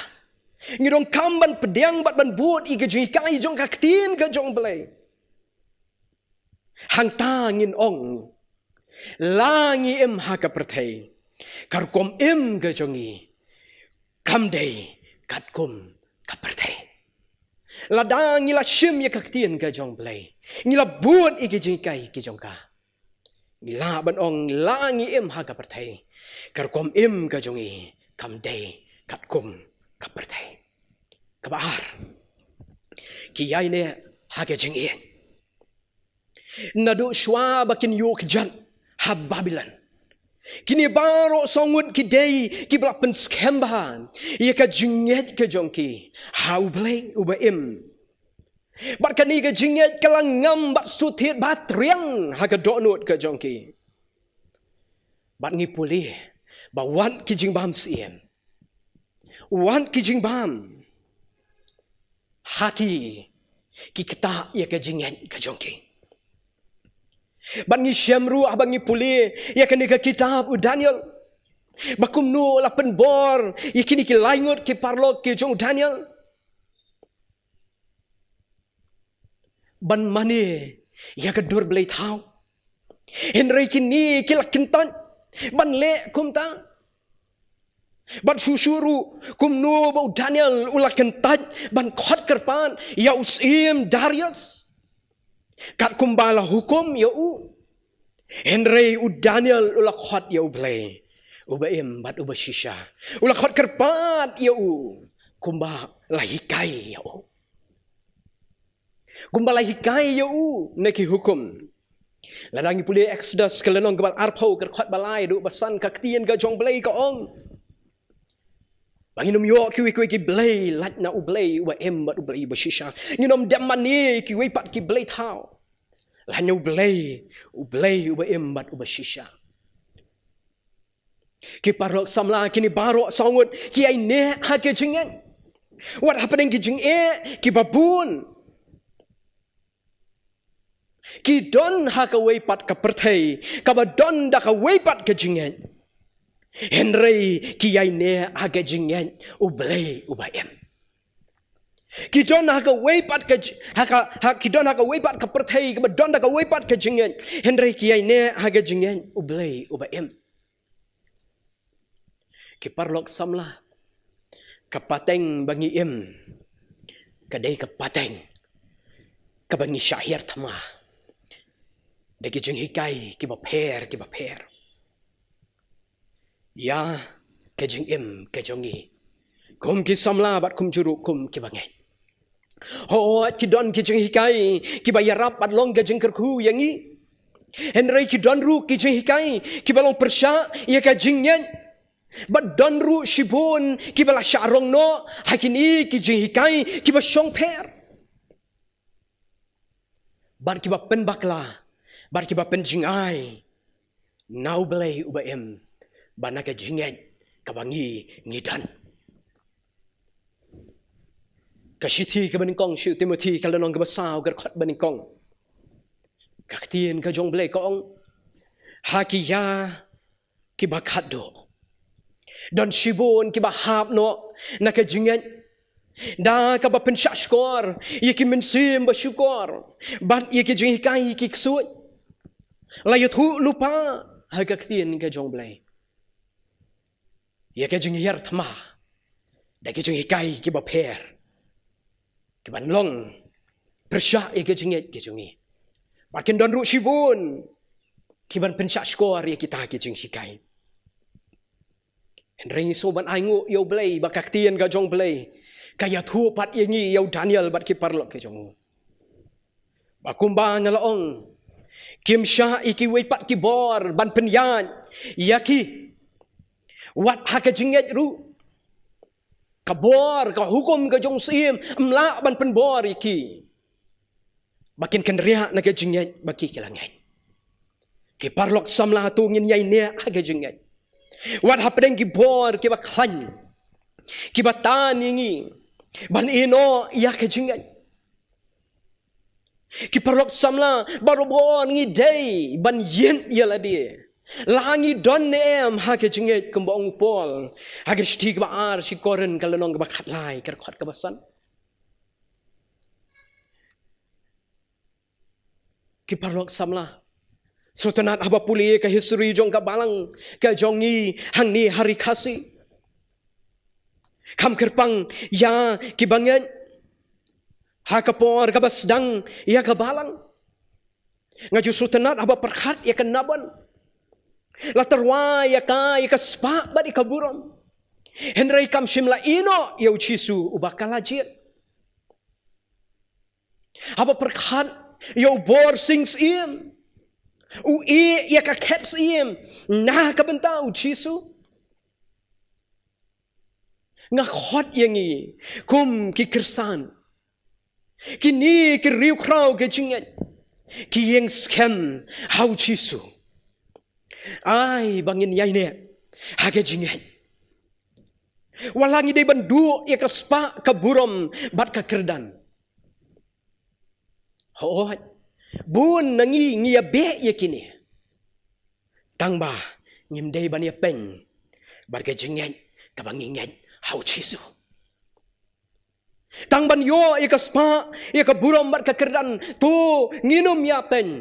Ngi donkam ban pdiang bad ban bud ïa ka jinghikai jong ka Ktien ka jong U Blei. Hangta ngin ong, la ngi im ha ka pyrthei, ka rukom im ka jong ngi kam dei katkum ka pyrthei. Lada ngi la shim ïa ka Ktien ka jong U Blei, ngi la bud ïa ki jinghikai ki jong ka, ngi lah ban ong, la ngi im ha ka pyrthei, ka rukom im ka jong ngi kam dei katkum ka pyrthei. Kaba ar, ki ïaineh ha ka jingïeit. Naduh shuwa ba kin ïoh kjat ha Babilon, kine baroh saw ngut ki dei kiba la pynskhem bha ïa ka jingngeit ka jong ki ha U Blei uba im. Bad kane ka jingngeit ka la ngam bad shu thied bha triang ha ka dohnud ka jong ki. Bad ngi pule ba wat ki jingbam syiem, wat ki jingbam ha ki, ki ktah ïa ka jingngeit ka jong ki. Bad ngi shem ruh haba ngi pule ïa kane ka kitab u Daniel, ba kumno la pynbor ïa kine ki lai ngut ki paralok ki jong u Daniel ban mane ïa ka dur blei thaw. Hynrei kine ki la kyntait ban leh kumta. Bad shuh shuh ruh, kumno ba u Daniel u la kyntait ban khot kyrpad ïa u syiem Darius, katkum ba la hukum ïa u. Hynrei u Daniel u la khot ïa U Blei uba im bad uba shisha. U la khot kyrpad ïa u kumba la hikai ïa u, kumba la hikai ïa u na ki hukum. Lada ngi pule Exodus ka lynnong kaba arphew, ka dkhot ba lai haduh ba san, ka ktien ka jong U Blei ka ong ba ngin ym ïoh kiwei kiwei ki blei lait na U Blei uba im bad U Blei uba shisha. Ngin ym dem mane kiwei pat ki blei thaw lait na U Blei, U Blei uba im bad uba shisha. Ki paralok samla, kine baroh saw ngut ki ïaineh ha ka jingngeit. Wat hapdeng ki jingeh kiba bun, ki don ha kawei pat ka pyrthei kaba don da kawei pat ka jingngeit, hynrei ki ïaineh ha ka jingngeit U Blei uba im. Ki don ha kawei pat ka j-, ha ka, ha, ki don ha kawei pat ka pyrthei kaba don da kawei pat ka jingngeit, hynrei ki ïaineh ha ka jingngeit U Blei uba im. Ki paralok samla, ka pateng ba ngi im ka dei ka pateng kaba ngi shah hiar thma da ki jinghikai kiba pher kiba pher ïa ka jingim ka jong ngi kum ki samla bad kumjuh ruh kum kiba ngeit. Hooid, ki don ki jinghikai kiba ïarap bad long ka jingkyrkhu ïa ngi, hynrei ki don ruh ki jinghikai kiba long pyrshah ïa ka jingngeit. Bad don ruh shibun kiba la shah rong noh ha kine ki jinghikai kiba shongpher, bad kiba pynbakla, bad kiba pynjngai na U Blei uba im bad na ka jingngeit kaba ngi, ngi don. Ka shithi kaba nyngkong sha u Timothi, ka lynnong kaba saw, ka dkhot ba nyngkong, ka ktien ka jong U Blei ka ong: Ha ki ïa kiba khatduh don shibun kiba hap noh na ka jingngeit da kaba pynshah shkor ïa ki mynsiem ba shukor bad ïa ki jinghikai ki ksuid. La ïathuh lypa ha ka ktien ka jong U Blei ïa ka jinghiar thma da ki jinghikai kiba pher, kiban long pyrshah ïa ka jingngeit ka jong ngi. Bad kin don ruh shibun kiban pynshah shkor ïa kita ki jinghikai. Hynrei ngi sngewbha ban ainguh ïa U Blei ba ka ktien ka jong U Blei ka ïathuh pat ïa ngi, ïa u Daniel bad ki paralok ki jong u, ba kumba nga la ong, kim shah ïa kiwei pat ki bor ban pynïaid ïa ki. Wat ha ka jingngeit ruh, ka bor, ka hukum ka jong u syiem ym lah ban pynbor ïa ki ba kin kynriah na ka jingngeit ba ki, ki la ngeit. Ki paralok samla, to ngin ïaineh ha ka jingngeit wat hapdeng ki bor kiba khlaiñ, kiba tan ïa ngi ban ïehnoh ïa ka jingngeit. Ki paralok samla, barabor ngi dei ban ïeit ïa lade la ngi don ne em ha ka jingngeit, kumba ong u Paul ha ka shithi kaba ar sha ki Korinth, ka lynnong kaba khatlai, ka dkhot kaba san. Ki paralok samla, sngewtynnat haba pule ka history jong ka balang ka jong ngi hangne ha Ri Khasi. Kham kyrpang ïa kiba ngeit ha ka por kaba sdang ïa ka balang. Nga ju sngewtynnat haba pyrkhat ïa ka Nabon. La tyrwa ïa ka ïa ka spah bad ïa ka burom, hynrei kam shym la ïehnoh ïa u Jisu uba ka la jied. Haba pyrkhat ïa u bor sing syiem, u ïeh ïa ka khet syiem na ka bynta U Jisu. Nga khot ïa ngi kum ki Khristan, kine ki riewkhraw ka jingngeit, ki ïeng skhem ha U Jisu. Ai ba ngin ïaineh ha ka jingngeit, wat la ngi dei ban duh ïa ka spah ka burom bad ka kyrdan. Hooid, bun na ngi ngi ïabeh ïa kine, tang ba ngim dei ban ïapeng bad ka jingngeit kaba ngi ngeit ha U Jisu. Tang ban ïoh ïa ka spah, ïa ka burom bad ka kyrdan, to ngin ym ïapeng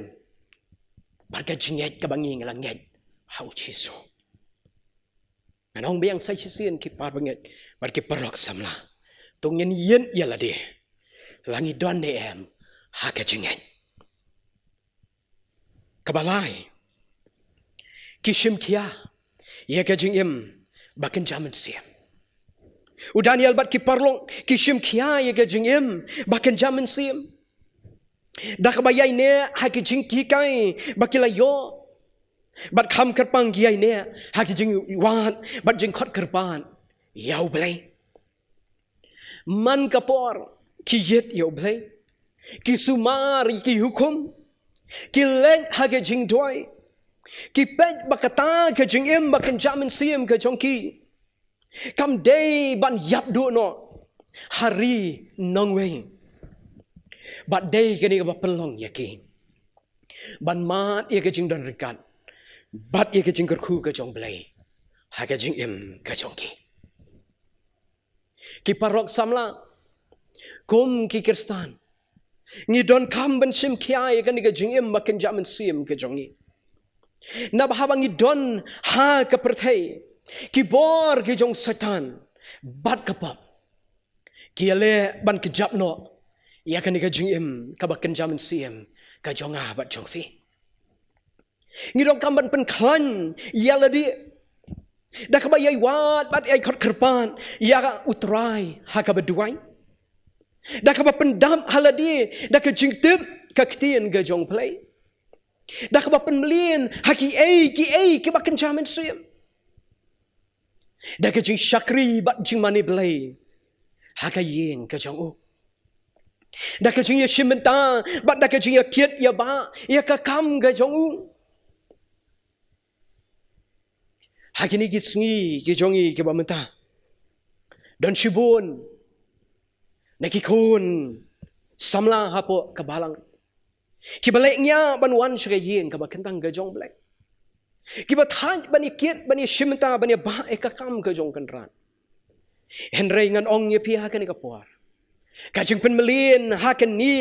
bad ka jingngeit kaba ngi la ngeit ha U Jisu. Ngan ong biang sa shisien, ki parabangeit bad ki paralok samla, to ngin ïeit ïa lade la ngi don ne em ha ka jingngeit. Kaba lai, ki shim khia ïa ka jingim ba kynja mynsiem. U Daniel bad ki paralok ki shim khia ïa ka jingim ba kynja mynsiem da kaba ïaineh ha ki jinghikai ba ki la ïoh, bad kham kyrpang ki ïaineh ha ki jingwad bad jingkhot kyrpad ïa U Blei. Man ka por ki ïeit ïa U Blei, ki sumar ïa ki hukum, ki leit ha ka jingduwai, ki peit ba kata ka jingim ba kynja mynsiem ka jong ki kam dei ban ïap duh noh ha ri nongwei. Bad dei kane kaba pynlong ïa ki ban mad ïa ka jingdon ryngkat bad ïa ka jingkyrkhu ka jong U Blei ha ka jingim ka jong ki. Ki paralok samla, kum ki Khristan, ngi donkam ban shim khia ïa kane ka jingim ba kynja mynsiem ka jong ngi. Naba haba ngi don ha ka pyrthei, ki bor ki jong Soitan bad ka pop ki ïaleh ban kjap noh ïa kane ka jingim kaba kynja mynsiem ka jong nga bad jong phi. Ngi donkam ban pynkhlaiñ ïa lade da kaba ïai wad bad ïai khot kyrpad ïa U Trai ha kaba duwai, da kaba pyndap ha lade da ka jingtip ka ktien ka jong U Blei, da kaba pynmlien ha kiei kiei kiba kynja mynsiem, da ka jingshakri bad jingmane Blei ha ka ïing ka jong u, da ka jingïashim bynta bad da ka jingïakit ïabah ïa ka kam ka jong u. Ha kine ki sngi ki jong ngi kiba mynta, don shibun na ki khun samla hapoh ka balang kiba leh ngiah ban wan sha ka ïing kaba kyntang ka jong U Blei, kiba thait ban ïakit, ban ïashim bynta, ban ïabah ïa ka kam ka jong U Kynrad. Hynrei ngan ong ïa phi ha kane ka por, ka jingpynmlien ha kane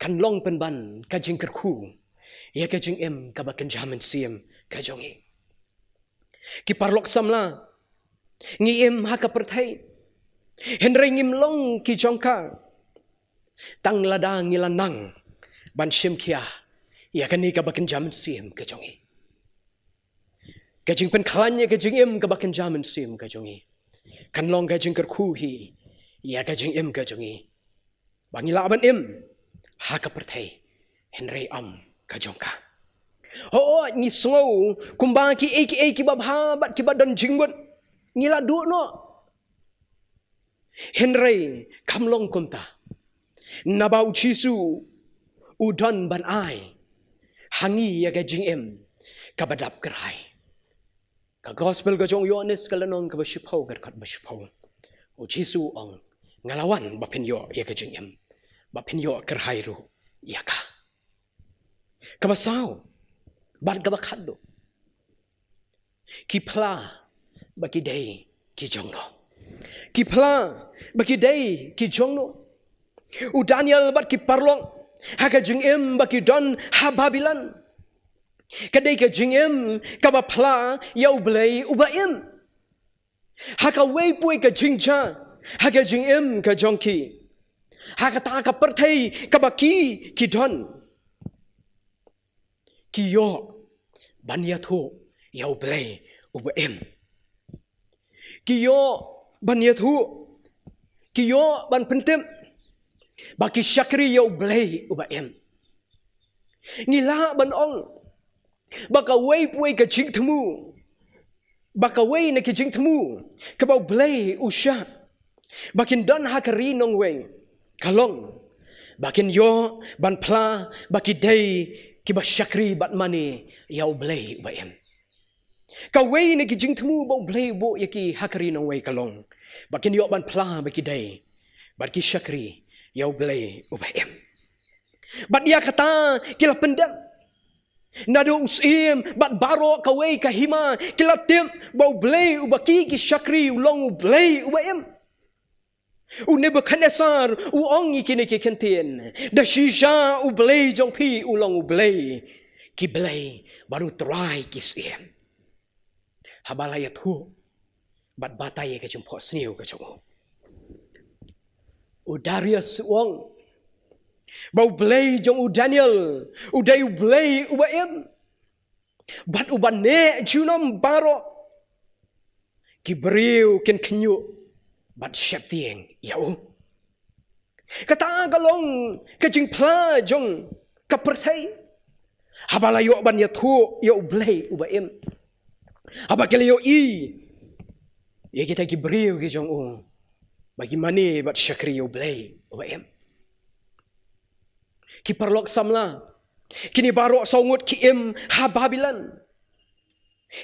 kan long pynban ka jingkyrkhu ïa ka jingim kaba kynja mynsiem ka jong ngi. Ki paralok samla, ngi im ha ka pyrthei, hynrei ngim long ki jong ka tang lada ngi la nang ban shim khia ïa kane kaba kynja mynsiem ka jong ngi. Ka jingpynkhlaiñ ïa ka jingim kaba kynja mynsiem ka jong ngi kan long ka jingkyrkhu hi ïa ka jingim ka jong ngi, ba ngi lah ban im ha ka pyrthei, hynrei ym ka jong ka. Hooid, ngi sngew kumba kiei kiei kiba bha bad kiba don jingmut ngi la duh noh. Hynrei kam long kumta, naba U Jisu u don ban ai ha ngi ïa ka jingim kaba dap kyrhai. Ka Gospel ka jong u Ïoannis ka lynnong kaba shiphew, ka dkhot ba shiphew, U Jisu u ong, nga la wan ba phin ïoh ïa ka jingim, ba phin ïoh kyrhai ruh ïa ka. Kaba saw bad kaba khatduh, ki phla ba ki dei ki jong no. Ki phla ba ki dei ki jong no. U Daniel bad ki paralok, ha ka jingim ba ki don ha Babilon, ka dei ka jingim kaba phla ïa U Blei uba im. Ha kawei pwei ka jingjia ha ka jingim ka jong ki, ha kata ka pyrthei kaba ki ki don, ki ïoh ban ïathuh ïa U Blei uba im. Ki ïoh ban ïathuh, ki ïoh ban pyntip, ba ki shakri ïa U Blei uba im. Ngi lah ban ong ba kawei pa kawei ka jingthmu, ba kawei na ki jingthmu kaba U Blei u shah ba kin don ha ka ri nongwei ka long ba kin ïoh ban phla ba ki dei kiba shakri bad mane ïa U Blei uba im. Kawei na ki jingthmu ba U Blei u buh ïa ki ha ka ri nongwei ka long ba kin ïoh ban phla ba ki dei bad ki shakri ïa U Blei uba im. Bad ïa kata ki la pyndep. Naduh u syiem bad baroh kawei ka hima ki la tip ba U Blei uba ki ki shakri u long U Blei uba im. U Nebukhadnessar u ong ïa kine ki kyntien, da shisha U Blei jong phi u long U Blei ki blei bad U Trai ki syiem. Haba la ïathuh bad batai ïa ka jingphohsniew ka jong u, u Darius u ong ba U Blei jong u Daniel u dei U Blei uba im bad uba neh junom baroh. Ki briew kin khynñiuh bad sheptieng ïa u. Kata ka long ka jingphla jong ka pyrthei haba la ïoh ban ïathuh ïa U Blei uba im. Haba ki la ïohi ïa kita ki briew ki jong u ba ki mane bad shakri ïa U Blei uba im. Ki paralok samla, kine baroh saw ngut ki im ha Babilon.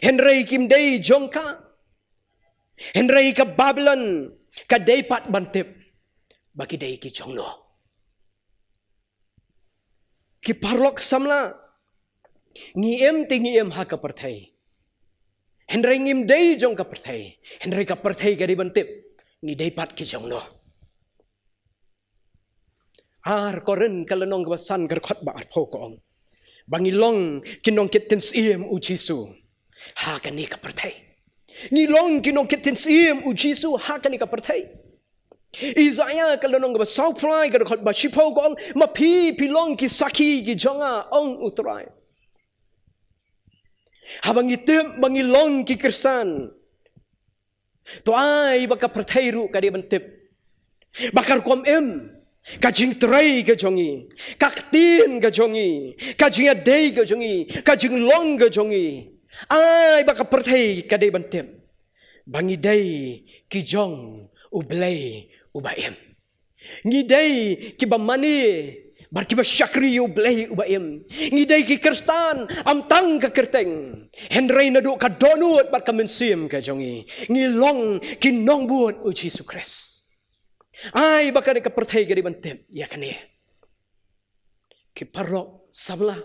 Hynrei kim dei jong ka. Hynrei ka Babilon ka dei pat ban tip ba ki dei ki jong no. Ki paralok samla, ngi im te ngi im ha ka pyrthei, hynrei ngim dei jong ka pyrthei. Hynrei ka pyrthei ka dei ban tip ngi dei pat ki jong no. Ar Korinth ka lynnong kaba san ka dkhot ba arphew ka ong ba ngi long ki nongkit ktien syiem U Jisu ha kane ka pyrthei. Ngi long ki nongkit ktien syiem U Jisu ha kane ka pyrthei. Isaïah ka lynnong kaba sawphew lai ka dkhot ba shiphew ka ong, ma phi phi long ki sakhi ki jong nga, ong U Trai. Haba ngi tip ba ngi long ki Khristan, to ai ba ka pyrthei ruh ka dei ban tip ba ka rukom im, ka jingtrei ka jong ngi, ka ktien ka jong ngi, ka jingïadei ka jong ngi, ka jinglong ka jong ngi, ai ba ka pyrthei ka dei ban tip ba ngi dei ki jong U Blei uba im. Ngi dei kiba mane bad kiba shakri ïa U Blei uba im. Ngi dei ki Khristan ym tang ka kyrteng, hynrei naduh ka dohnud bad ka mynsiem ka jong ngi, ngi long ki nongbud U Jisu Khrist. Ai ba kane ka pyrthei ka dei ban tip ïa kane. Ki paralok samla,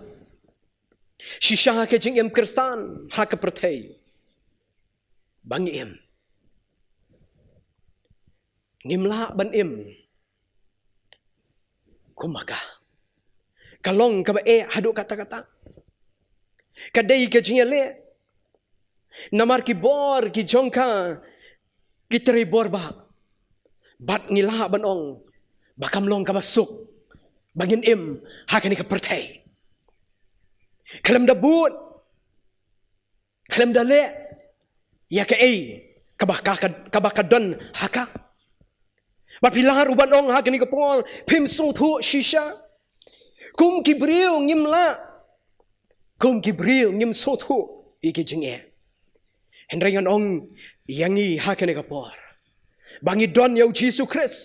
shisha ka jingim Khristan ha ka pyrthei ba ngi im, ngim lah ban im kum ma ka. Ka long kaba eh haduh katta katta. Ka dei ka jingïaleh. Namar ki bor ki jong ka ki trei bor bha. Bad ngi lah ban ong ba kam long kaba suk ba ngin im ha kane ka pyrthei. Khlem da bud, khlem da leh ïa kaei kaba ka, ka, kaba ka don ha ka. Ba phi lah ruh ban ong ha kane ka por phim sngewthuh shisha. Kum ki briew ngim lah, kum ki briew ngim sngewthuh ïa ki jingeh. Hynrei ngan ong ïa ngi ha kane ka por ba ngi don ïa U Jisu Khrist.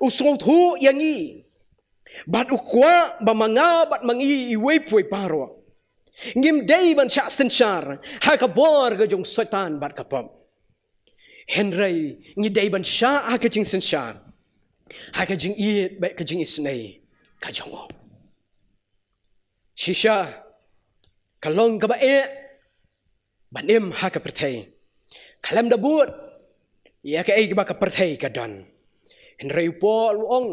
U sngewthuh ïa ngi bad u kwah ba ma nga bad ma ngi iwei pa iwei baroh ngim dei ban shah synshar ha ka bor ka jong Soitan bad ka pop. Hynrei ngi dei ban shah ha ka jingsynshar ha ka jingïeit bad ka jingisynei ka jong u. Shisha ka long kaba eh ban im ha ka pyrthei, khlem da bud ïa kaei kaba ka pyrthei ka don. Hynrei u Paul u ong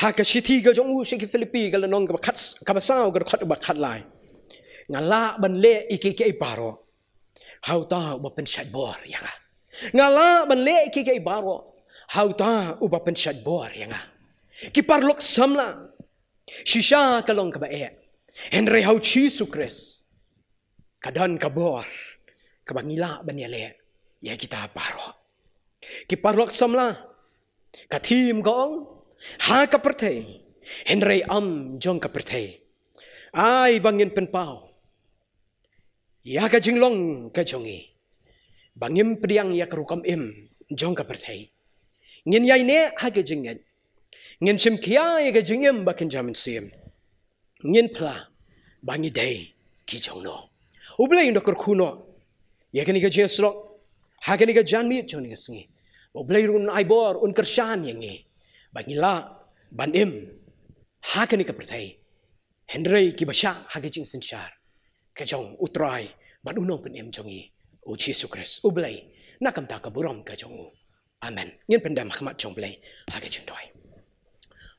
ha ka shithi ka jong u sha ki Philippi ka lynnong kaba khat, kaba saw ka dkhot ba khatlai, nga lah ban leh ïa kiei kiei baroh ha uta uba pynshait bor ïa nga. Nga lah ban leh ïa kiei kiei baroh ha uta uba pynshait bor ïa nga. Ki paralok samla, shisha ka long kaba eh, hynrei ha U Jisu Khrist ka don ka bor kaba ngi lah ban ïaleh ïa kita baroh. Ki paralok samla, ka thim ka ong ha ka pyrthei, hynrei ym jong ka pyrthei. Ai ba ngin pynpaw ïa ka jinglong ka jong ngi, ba ngim pdiang ïa ka rukom im jong ka pyrthei. Ngin ïai neh ha ka jingngeit, ngin shim khia ïa ka jingim ba kynja mynsiem, ngin phla ba ngi dei ki jong no. U Blei un da kyrkhu noh ïa kane ka jingshlok ha kane ka janmiet jong kane ka sngi. U Blei ruh un ai bor, un kyrshan ïa ngi ba ngi lah ban im ha kane ka pyrthei, hynrei kiba shah ha ka jingsynshar ka jong U Trai bad U Nongpynim jong ngi, U Jisu Khrist. U Blei, na ka bynta ka burom ka jong U. Amen. Ngin pyndem ha khmat jong U Blei ha ka jingduwai.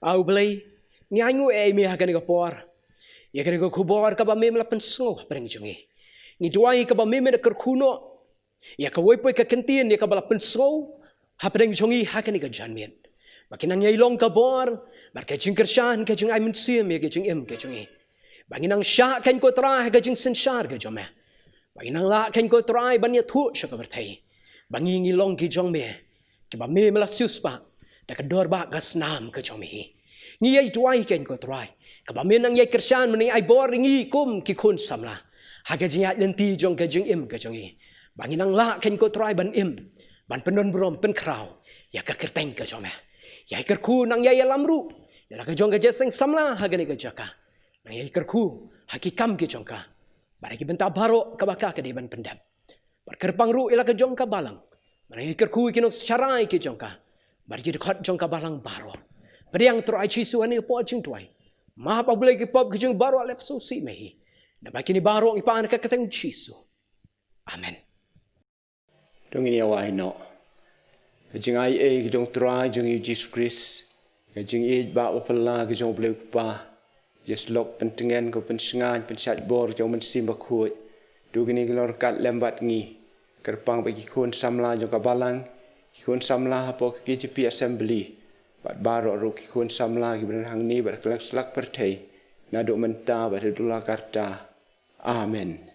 A U Blei, ngi ainguh ïa Me ha kane ka por ïa kane ka khubor kaba Me Me la pynsngew hapdeng jong ngi. Ngi duwai kaba Me Me da kyrkhu noh ïa kawei pa kawei ka ktien ïa kaba la pynsngew hapdeng jong ngi ha kane ka janmiet, ba kin nang ïai long ka bor bad ka jingkyrshan, ka jingai mynsiem ïa ka jingim ka jong ngi, ba ngin nang shah kein, ko Trai, ha ka jingsynshar ka jong Me, ba ngin nang lah kein, ko Trai, ban ïathuh sha ka pyrthei ba ngi, ngi long ki jong Me, kiba Me Me la siewspah da ka dor bad ka snam ka jong Me hi. Ngi ïai duwai kein, ko Trai, kaba Me nang ïai kyrshan, Me nang ai bor ïa ngi kum ki khun samla ha ka jingïaid lynti jong ka jingim ka jong ngi, ba ngin nang lah kein, ko Trai, ban im, ban pyndon burom, pynkhraw ïa ka kyrteng ka jong Me. Ïai kyrkhu, nang ïai ïalam ruh ïa la ka jong ka Jingïaseng Samla ha kane ka jaka. Nang ïai kyrkhu ha ki kam ki jong ka bad ha ki bynta baroh kaba ka, ka dei ban pyndep. Bad kyrpang ruh ïa la ka jong ka balang. Bad nang ïai kyrkhu ïa ki nongsharai ki jong ka bad ki dkhot jong ka balang baroh. Pdiang, Trai Jisu, ha kane ka por jingduwai. Map, A Blei, ki pop ki jong ngi baroh, leh sngewsih Me hi. Naba kine baroh ngi pan ha ka kyrteng Jisu. Amen. To ngin ïa wai noh. Ka jingaiei ka jong U Trai jong ngi U Jisu Khrist, ka jingïeit ba, ba phylla ka jong U Blei U Kpa, ka jingïasyllok pyntngen, ka pynshngaiñ, pynshait bor jong U Mynsiem Bakhuid, to kine ki long ryngkat lem bad ngi. Kyrpang ba ki khun samla jong ka balang, ki khun samla hapoh ka K J P Assembly, bad baroh ruh ki khun samla kiba don hangne bad kylleng satlak pyrthei, naduh mynta bad haduh la karta. Amen.